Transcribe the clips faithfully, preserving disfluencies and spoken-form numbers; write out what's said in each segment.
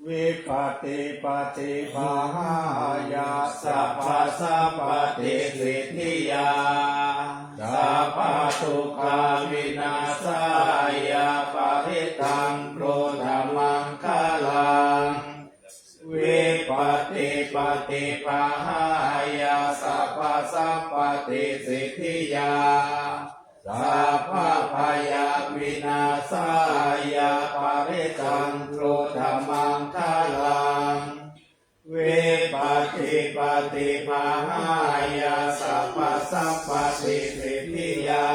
vipattipaṭibāhāya sabbasampattisiddhiyā sabbadukkhavināsāya parittaṃ brūtha maṅgalaṃ. Vipattipaṭibāhāya sabbasampattisiddhiyā sabbabhayavināsāya parittaṃ brūtha maṅgalaṃ. Vipattipaṭibāhāya sabbasampattisiddhiyā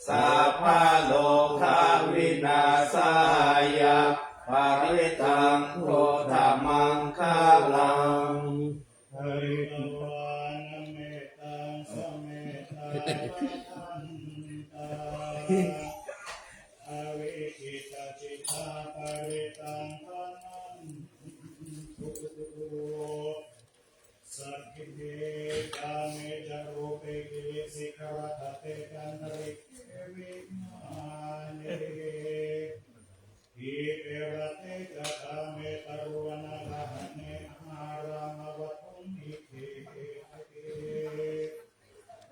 sabbarogavināsāya parittaṃ brūtha maṅgalaṃ. Pharitvāna mettaṃ sametā bhadantā avikkhittacittā parittaṃ bhaṇantu. Sagge kāme ca rūpe girisikharataṭe cantalikkhe vimāne dīpe raṭṭhe ca gāme taruvanagahane āramavatthumhi khette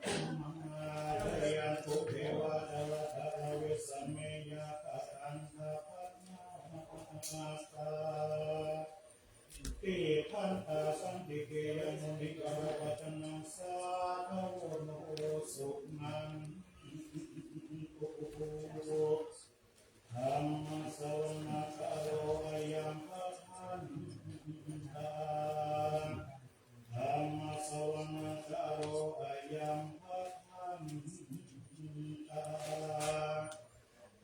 bhummā cāyantu devā jalathalavisame yakkhagandhabbanāgā tiṭṭhantā santike yaṃ muniṃ garavacanaṃ sādhavo no suṇantu. Dhammassavanakālo ayambhadantā. Dhammassavanakālo ayambhadantā.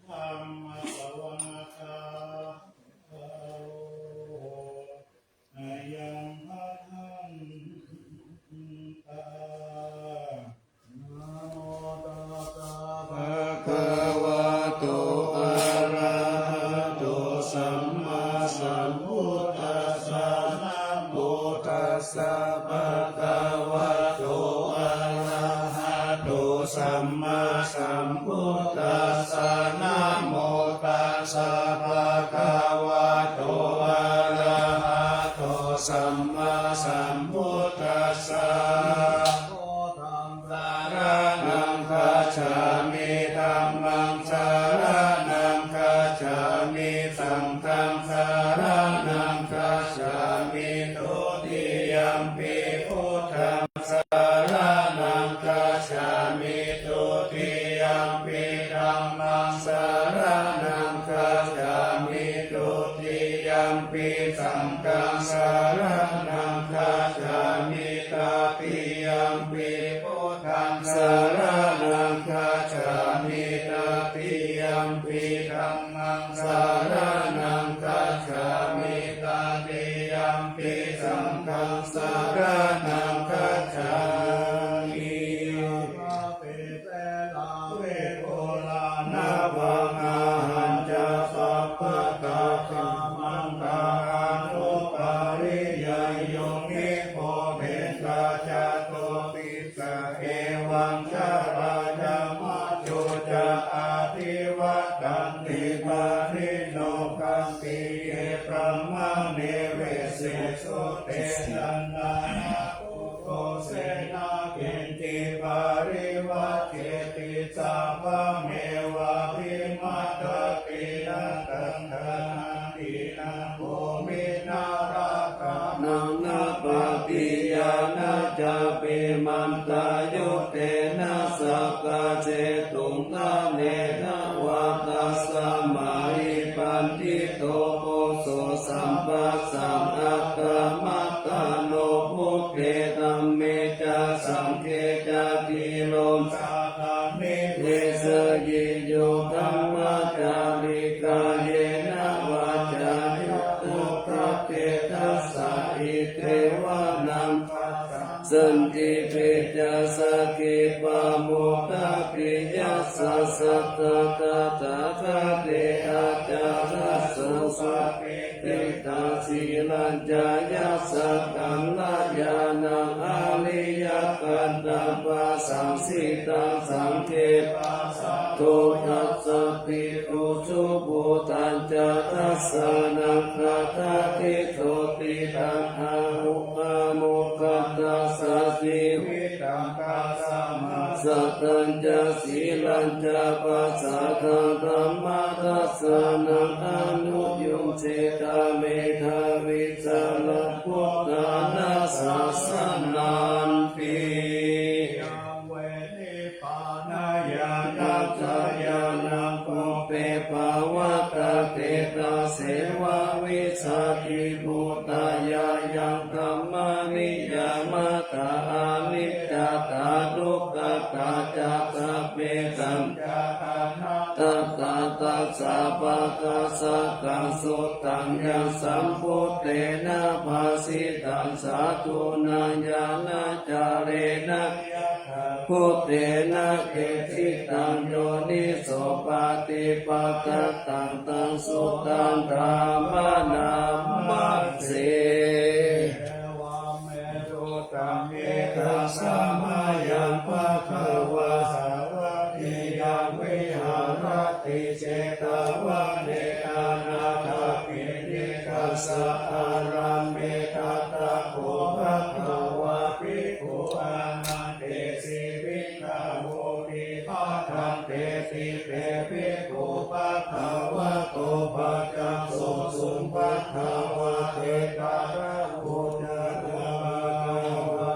Dhammassavanakālo ayambhadantā. Namo tassa bhagavato arahato sammāsambuddhassa. Namo tassa bhagavato arahato sammāsambuddhassa. Namo tassa bhagavato arahato sammāsambuddhassa. Buddhaṃ saraṇaṃ gacchāmi. Dhammaṃ saraṇaṃ gacchāmi. Saṅghaṃ saraṇaṃ gacchāmi. Dutiyampi buddhaṃ saraṇaṃ gacchāmi. Dutiyampi dhammaṃ saraṇaṃ gacchāmi. Dutiyampi saṅghaṃ saraṇaṃ gacchāmi. Tatiyampi buddhaṃ saraṇaṃ gacchāmi. Tatiyampi dhammaṃ saraṇaṃ gacchāmi. Tatiyampi saṅghaṃ saraṇaṃ gacchāmi. Sabbe te sāvako nānāvagga ahañca sabbattha samaṃ anupariyayuṃ nibbomettha catubbhi ca evaṃ jarāya majjho ca adhivaḍḍhanti pariṇodanti. Ye brāhmaṇe vese sūde candamāgū senā kiñci parivajjeti sabbameva abhimaddati. Na taṃ gaṇhanti na bhūmi na ākāsaṃ na pabbijā na cāpi mantā yutena sabbā cetuṃ anenā vā. Tasmā hi paṇḍito puruso sabbassaṃ attamattāno buddhe dhamme ca saṅghe ca dhīro saddhamhi desayi yo dhammacārī kāyena vācāya uda cetasā idheva naṃ pasaṃ santi pecca sakhī pamodati. Yassa satthā tathāgate ācarasu patiṭṭhitā sīlañca yassa kalyāṇaṃ ariyakantaṃ pasasitaṃ saṅghe pasādo passati Ujubhūtañca dassanaṃ, atha diṭṭho cittaṃ āhu, āmokhattassa jīvitaṃ, kassamasatañca sīlañca, passaddhaṃ dhammadassanam, anuyuñjitā medhāvī, sarabhūtānaṃ sāsanampi. Yaṃ ve nibbānañāṇaṃ ca ñāṇaṃ, pubbe bhavattacetasiṃ, vā vijjati bhūtā, yā yaṃ dhammaniyāmatā, aniccatā dukkhhatā ca, sabbe saṅkhārā anattā. Tassāpākassakaṃ suttaṃ, yaṃ sambuddhena bhāsitaṃ, sādhunā ñāṇāgarena, yathābhūtena desitaṃ, yoniso paṭipattantaṃ, taṃ suttaṃ dhammaṃ namassāmi. Evaṃ me sutaṃ. Ekaṃ samayaṃ bhagavā sāvatthiyaṃ viharati jetavane anāthapiṇḍikassa ārāme. Tatra kho bhagavā bhikkhū āmantesi bhikkhavoti. Bhadanteti te bhikkhū bhagavato paccassosuṃ. Bhagavā etadavoca. Bhagavā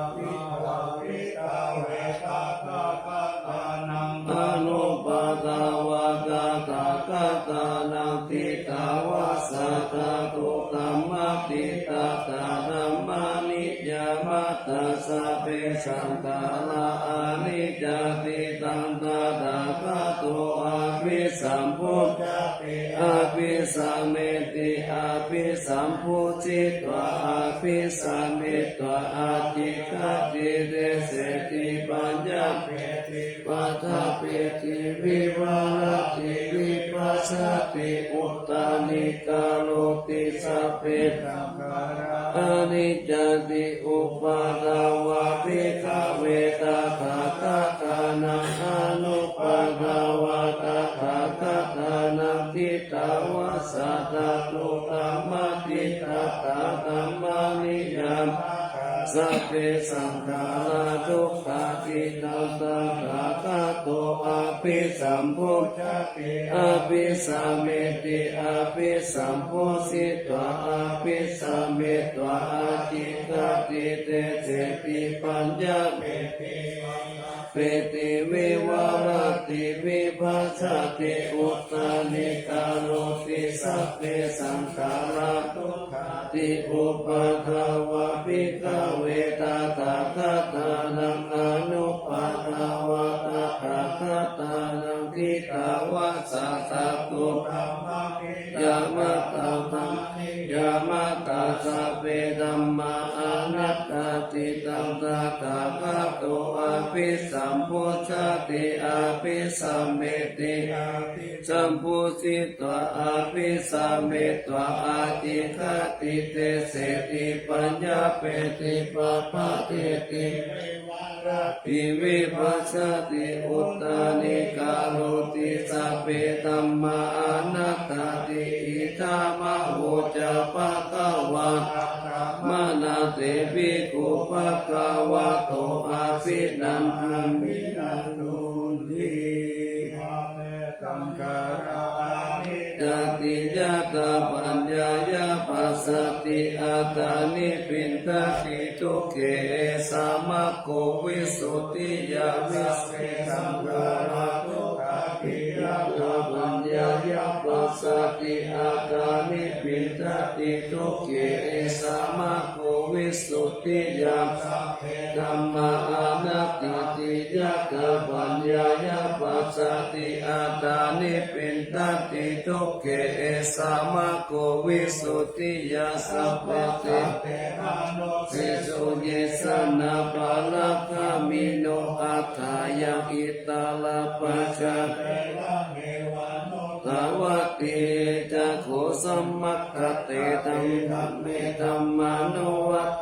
bhikkhave tathāgatānaṃ anuppādā va tathāgatānaṃ, ṭhitā va sa dhātu dhammaṭṭhitatā, dhammaniyāmatā sabbe saṅkhārā aniccāti. Taṃ tathāgato abhisambujjhati abhisameti, abhisambujjhitvā abhisamitvā ācikkhati deseti paññapeti paṭṭhapeti vivarati vibhajati uttānīkaroti sabbe saṅkhārā aniccāti. Uppādā va bhikkhave tathāgatānaṃ anuppādā va tathāgatānaṃ, ṭhitā va sa dhātu dhammaṭṭhitatā, dhammaniyāmatā sabbe saṅkhārā dukkhāti. Taṃ tathāgato abhisambujjhati abhisameti, abhisambujjhitvā abhisamitvā ācikkhati deseti paññapeti paṭṭhapeti vivarati vibhajati uttānīkaroti sabbe saṅkhārā dukkhāti. Uppādā va bhikkhave tathāgatānaṃ anuppādā va tathāgatānaṃ, ṭhitā va sa dhātu dhammaniyāmatā, dhammaniyāmatā sabbe dhammā anattāti. Taṃ tathāgato abhisambujjhati abhisameti, abhisambujjhitvā abhisamitvā ācikkhati deseti paññapeti paṭṭhapeti vivarati vibhajati uttānīkaroti sabbe dhammā anattāti. Idamavoca bhagavā. Attamanā te bhikkhū bhagavato abhinandunti. Saṅkhārā aniccāti. Yathāpaññāya passati attānibbindati dukkhe, esa maggo visuddhiyā vijjati. Sabbe saṅkhārā dukkhāti. Yathāpaññāya passati attānibbindati dukkhe, esa maggo visuddhiyā. Sabbe dhammā anattāti. Yathāpaññāya passati attānibbindati dukkhe, esa maggo visuddhiyā. Sabbā te manussā sūjassa nānapparakāmino atthāya ittharā paccavekkhitvānubhāvati. Ca kho samaggā te dhamme dhammānuvassā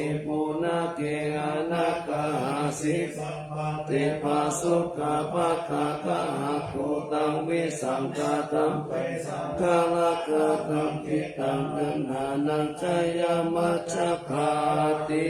sīse punake anāgahāsi sabbate pāsukapāgakhahaṃ. Khuddaṃ visaṅkhatampe saṅgarakkhatam khittaṃ taṇhānañcayamajjhagāti.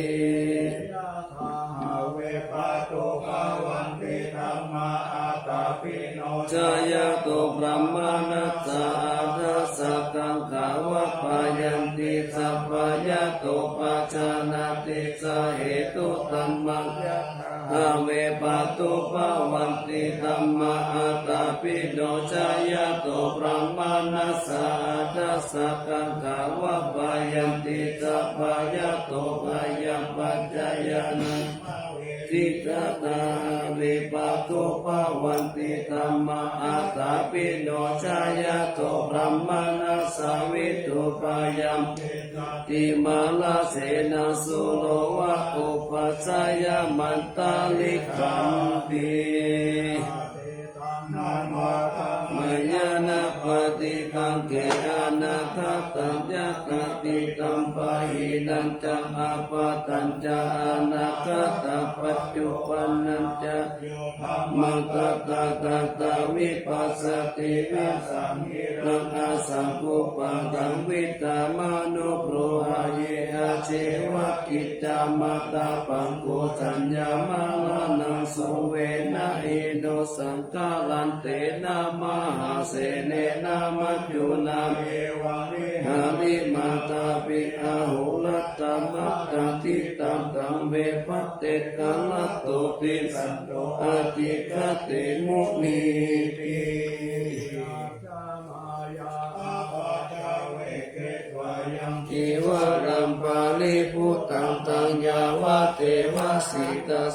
Yathā have patto bhavanti dhammā ātāpino jāyāto brāhmaṇassa addhāsakaṃ gāvappayanti, sabbā jāto pajānāti sahetu dhammaṃ. Yathā have patto bhavanti dhammā ātāpino jāyāto brāhmaṇassa addhāsakaṃ gāvappayanti, sabbā jāto bhayapajjāyānaṃ bhavanti. Khaddhā have patto bhavanti dhammā ātāpino jāyāto brāhmaṇassa vitūpayaṃ timarāsenā sūro vā upajjhāyamantalikkhanti. Mayā na paṭikaṅkhe anāgataṃ yathātītaṃ pahīnañca appattañca anāgatapaccuppannañca yo dhammaṃ tattha tattha vipassati asaṃhiraṃ asaṅkuppaṃ taṃ viddhā manubrūhaye. Ajjeva kiccamātappaṃ ko jaññā maraṇaṃ suve na hi no saṅgarantena mahāsenena maccunā evaṃ vihārimātāpi ahorattamatanditaṃ taṃ ve bhaddekarattoti santo ācikkhate munīti. Cīvaraṃ paribhuttaṃ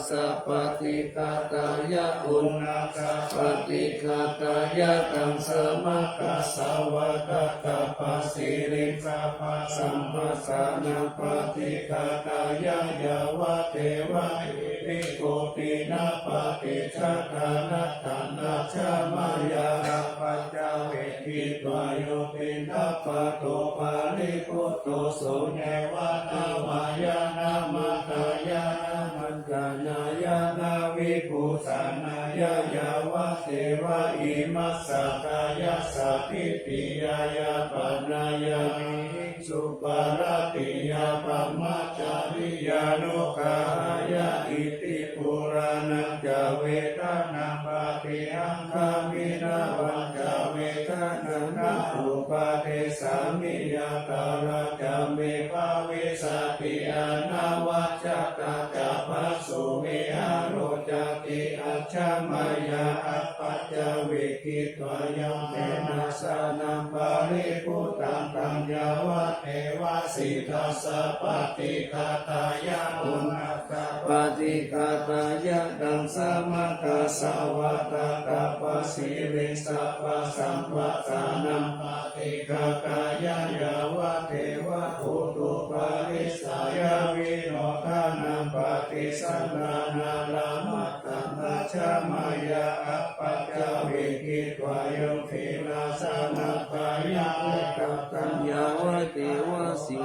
sapaṭighātāya, uṇhassa paṭighātāya, daṃsamakasavātātapasiriṃsapasamphassānaṃ paṭighātāya, yāvadeva hiṃsiko piṇḍapātichādanatthaṃ ajjhamāya, appaccavekkhitvā yo piṇḍapāto paribhutto, so neva davāya na madāya na maṇḍanāya na vibhūsanāya, yāvadeva imassa kāyassa ṭhitiyā yāpanāya vihiṃsuparatiyā brahmacariyānuggahāya. Iti purāṇañca vedanaṃ paṭihaṅkhāmi navañca vedanaṃ na uppādessāmi, yātrā ca me bhavissati anavajjatā ca phāsuvihāro cāti ajjhamāya, appaccavekkhitvā yo piṇḍasānaṃ paribhuttaṃ, taṃ yāvadeva sītassa paṭighātāya, uṇhassa paṭighātāya, daṃsamakasavātātapasiriṃsapasamphassānaṃ paṭighātāya, yāvadeva utuparissayavinodanaṃ paṭisallānārāmatthaṃ ajjhamāya, appaccavekkhitvā yo piṇḍasānaṃ paribhuttaṃ, taṃ yāvadeva sī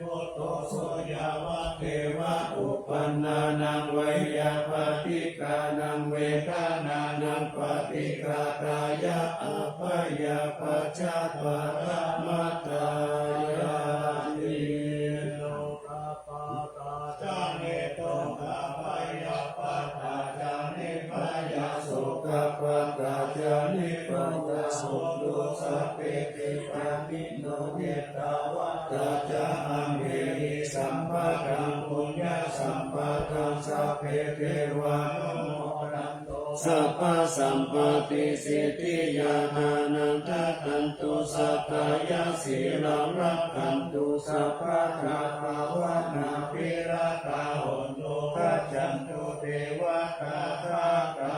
bhutto, so yāvadeva uppannānaṃ veyyābādhikānaṃ vedanānaṃ paṭighātāya, abyāpajjhaparamatāyāti. Dukkhappattā ca niddukkhā, bhayappattā ca nibbhayā, sokappattā ca nibbhayā, hontu sabbepi pāṇino. Ettāvatā ca amhehi sambhataṃ puññasampadaṃ, sabbe devānumodantu sabbasampattisiddhiyā. Dānaṃ dadantu saddhāya, sīlaṃ rakkhantu sabbadā, bhāvanābhiratā hontu, gacchantu devatāgatā.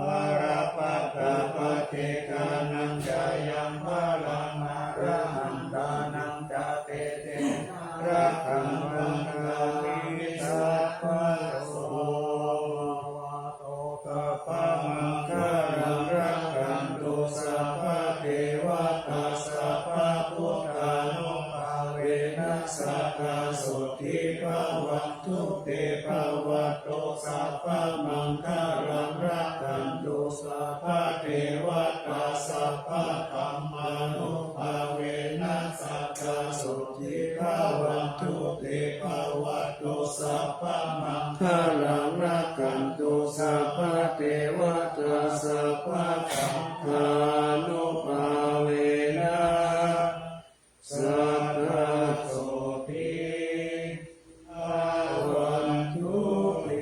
Balappattā paccekānañca yaṃ balaṃ, arahantānañca tejena, rakkhaṃ bandhāmi sabbaso. Bhavatu sabbamaṅgalaṃ, rakkhantu sabbadevatā, sabbabuddhānubhāvena, sadā sotthī bhavantu te. Bhavatu sabbamaṅgalaṃ, rakkhantu sabbadevatā, sabbadhammānubhāvena, sadā sotthī bhavantu te. Bhavatu sabbamaṅgalaṃ, rakkhantu sabbadevatā, sabbadhammānubhāvena, sadā sotthī bhavantu te.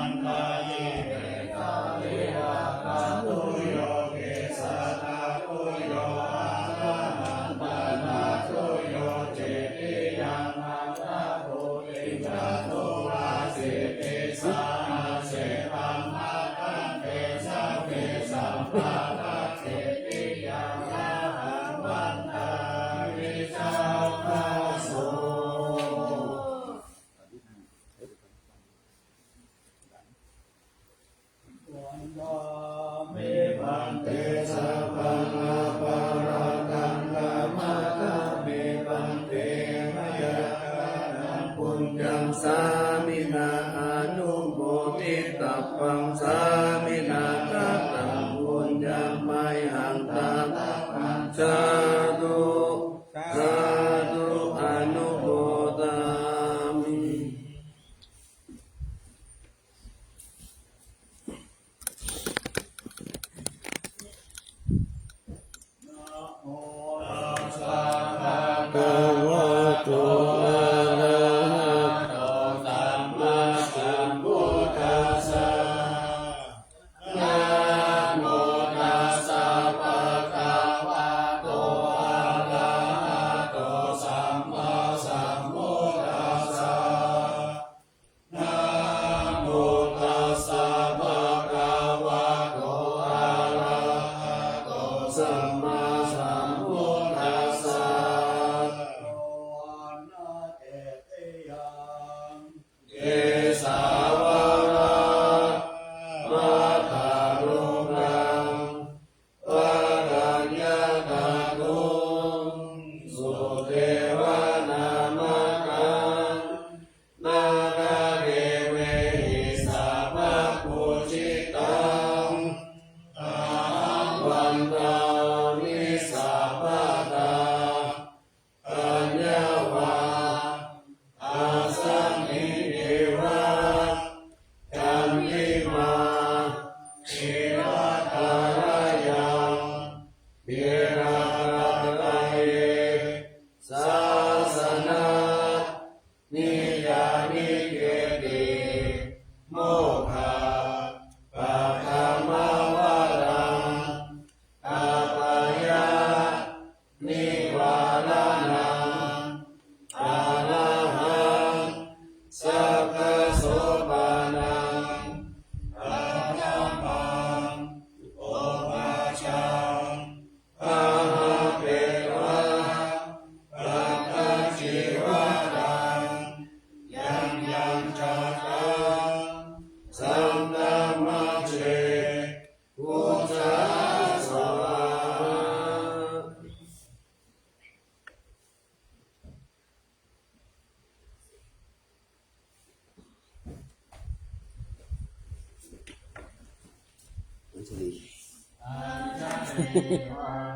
Ānanda-itesarīrakattuyo kesattattuyo arahantattattuyo cetiyaṃ attabodhiṃ catūhasītisahassi dhammakkhandhe sabbe sampaddakkhe tiyāmahaṃ vandāmi sabbaso. Vandāmi bhante sabbaṃ aparādhaṃ khamatha me bhante. Mayā kataṃ puññaṃ sāminā anumoditabbaṃ, sāminā kataṃ puññaṃ mayhaṃ dātabbaṃ. Sādhu, sādhu, anumodāmi. Namo tassa bhagavato arahato sammāsambuddhassa. Namo tassa bhagavato arahato sammāsambuddhassa. Namo tassa bhagavato arahato sammāsambuddhassa. Kesavādapattaraṃ Khīṇabhāgaye sāsana niyyānike ti mokkhapaṭhamavāraṃ apāyanivāraṇaṃ arahaṃ sabbasopaṇaṃ paṭhamaṃ upāccaṃ bhāvayeva pattacīvaraṃ. Yaṃ yaṃ jātaṃ santamajjhe pūjasva. อัญชลี